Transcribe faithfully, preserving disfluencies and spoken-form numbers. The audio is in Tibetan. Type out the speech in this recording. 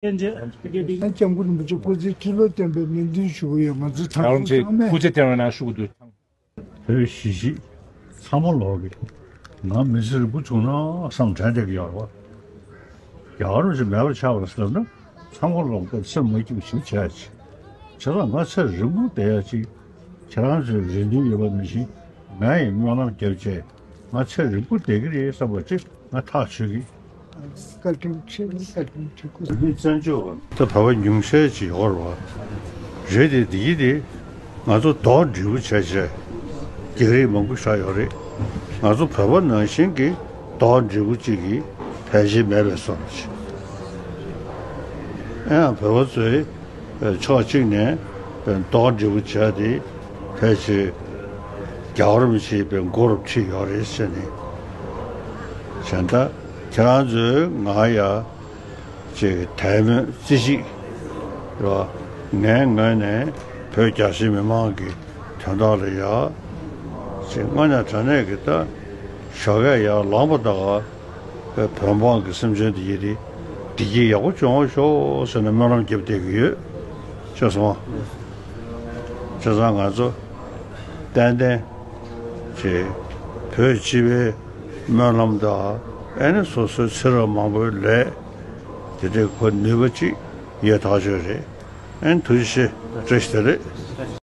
སྐྱབས་མགོན་རིན་པོ་ཆེ་སྐུ་ཚེ་ཁྲི་ལོ་བརྟན་པའི་སྨོན་འདུན་ཞུ་གི་ཡོད། ང་ཚོ་ད་ཡང་རུང་ཚེ་ཚང་མས་སྐུ་ཚེ་བརྟན་པའི་ནང་ཞུ་གི་འདུག་བོད་གཞིས་བྱེས་ཚང་མ་ལོག་གི། ང་མི་ཚེ་རིང་པོ་བྱུང་ན་བསམ་དྲན་བསྡད་ཀྱི་ཡོད་རེད་བ། རྒྱལ་བ་རིན་པོ་ཆེ་མེད་པར་ཆགས་པར་ཟེར་ན། ཚང་མ་ལོག་སྟེ་སེམས་མ་སྐྱིད་པ་ཞིག་བྱས་ཅིག་བྱས་ཙང་ང་ཚེ་རིང་པོ་བསྡད་ཡ་ཅིག་ཁྱེད་རང་ཚོའི་རེ་འདུན་ཡོད་པ་ནང་བཞིན། ང་ཡི་སྨོན་ལམ་རྒྱབ་བྱས། ང་ཚེ་རིང་པོ་བསྡད་ཀྱི་རེད་བསམ་པ་ཅིག་ང་ཐག་ཆོད་ཀྱི། བཀའ་དྲིན་ཆེ། བཀའ་དྲིན་ཆེ། སྐུ་གཟུགས་བཙན་བྱོལ་བ་ད་བོད་པ་ཉུང་ཤས་ཅིག་ཡོད་རེད་བ། རེད་དེ་འདི་ཡིན་ཏེ། ང་ཚོ་རྡོག་འགྲིག་པོ་བྱས་བྱས། རྒྱག་རེས་མང་པོ་བཞག་ཡོད་རེད། ང་ཚོ་བོད་པ་ནང་བཞིན་གྱི་རྡོག་འགྲིག་པོ་གཅིག་གིས་ཕལ་ཆེར་མེད་པའི་བཟོ་འདྲ་ཅིག་ཨེ་ཡང་བོད་པ་ཚོས་ཕྱོགས་གཅིག་ནས་རྡོག་འགྲིག་པོ་བྱས་ཏེ། ཕལ་ཆེར་རྒྱལ་བ་རིན་པོ་ཆེའི་མགོ་རུ་ཁྲིད་ཡོད་རེད་ཟེར་ནས། བྱས་ཙང་ཁྱེད་རང་ཚོས་ང་ཡ་ཅིག་དད་མོས་རྩེ་གཅིག་རེད་བ། ངའི་ངོས་ནས་བོད་རྒྱ་ཆེ་མི་མང་གི་དོན་དག་ལ་ཡ་ཅིག་དངོས་གནས་དྲང་གནས་ཀྱི་ད་ཞོགས་ཀས་ཡར་ལངས་པ་དང་། བོད་འབངས་ཀྱི་སེམས་ཅན་དེ་ཡི་དེ་བདེ་སྐྱིད་ཡག་པོ་བྱུང་བ་ཤོག་ཟེར་ནས་སྨོན་ལམ་རྒྱབ་བསྡད་ཀྱི་ཡོད། ཤེས་སོང་ང་། བྱས་ཙང་ང་ཚོ་ཏན་ཏན་ཅིག་བོད་སྤྱི་པའི་སྨོན་ལམ་དང་། ཨེ་ནི་སོ་སོའི་ཚེ་རབས་མང་པོའི་ལས་དེ་འདྲའི་ཁོ་ནུས་པ་ཅིག་ཡོད་ཐག་ཆོད་རེད། ཨེ་ནི་ཐུགས་རྗེ་ཆེ། བཀྲ་ཤིས་བདེ་ལེགས།